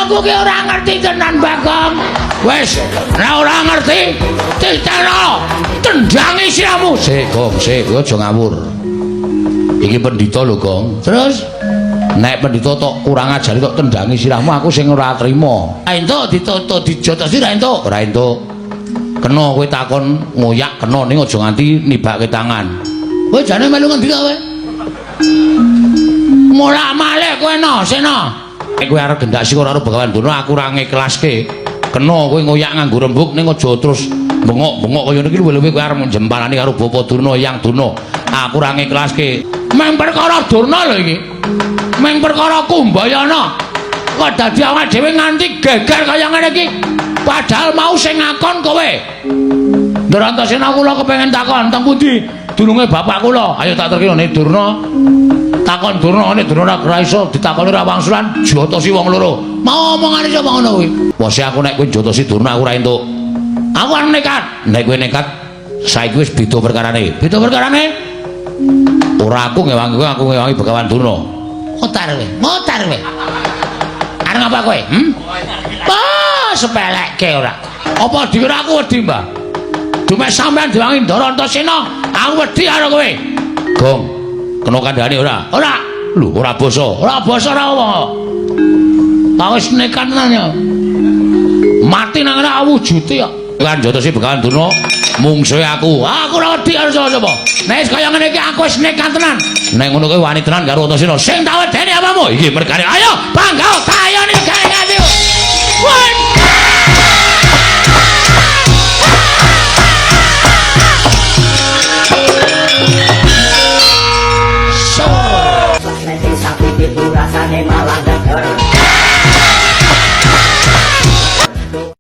Aku ki ora ngerti tenan, Bagong. Wis, nek ora ngerti, titeno. Tendangi siramu. Sik, Gong, sik, kowe aja ngawur. Iki pendhita lho, Gong. Terus nek pendhita tok kurang ajari tok tendangi sirahmu, aku sing ora trima. Entuk ditoto dijotosi ra entuk? Ora entuk. Kena kowe takon ngoyak kena ning aja nganti nibake tangan. Kowe jane melu ngendi to kowe? Molak-malik kowe no, seno. Nek kowe arep gendak sikara karo Begawan Durna, aku ora ngiklaske. Kena kowe ngoyak nganggo rembug ning aja terus bengok-bengok kaya niki luwih-luwih kowe arep jemparani karo Bapa Durna, Hyang Durna. Aku ora ngiklaske. Meng perkara Durna lho iki. Meng perkara Kumbayana. Kok dadi awake dhewe nganti geger kaya ngene iki. Padahal mau sing ngakon kowe. Ndrantasena kula kepengin takon teng pundi dununge bapak kula. Ayo tak terkene Durna. Takon Durna, nek Durna ora iso ditakoni ora wangsulan, jotosi wong loro. Mau omongane sapa ngono kuwi? Bose aku nek kowe jotosi Durna aku ora entuk. Aku arep nekat. Nek kowe nekat saiki wis beda perkarane. Beda perkarane? Ora aku ngewangi kowe, aku ngewangi Begawan Durna. Ngotar kowe, ngotar kowe. Arep ngapa kowe? Hmm? Ah, sepelekke ora. Apa dikira aku wedi, Mbah? Dume sampean diwangi Ndara Antasena, aku wedi karo kowe. Gong, kena kandhane ora? Ora. Lho, ora basa. Ora basa ora apa. Tak wis nekat tenan ya. Mati nang ngene wujude ya. Kan jotosi Begawan Durna mungsuhe aku. Aku ora wedi karo sapa-sapa. Nek wis kaya ngene iki aku wis nekat tenan. Nek ngono kuwi wani tenan karo Antasena. Sing tak wedeni apamu? Iki mergane. Ayo, panggah tayone.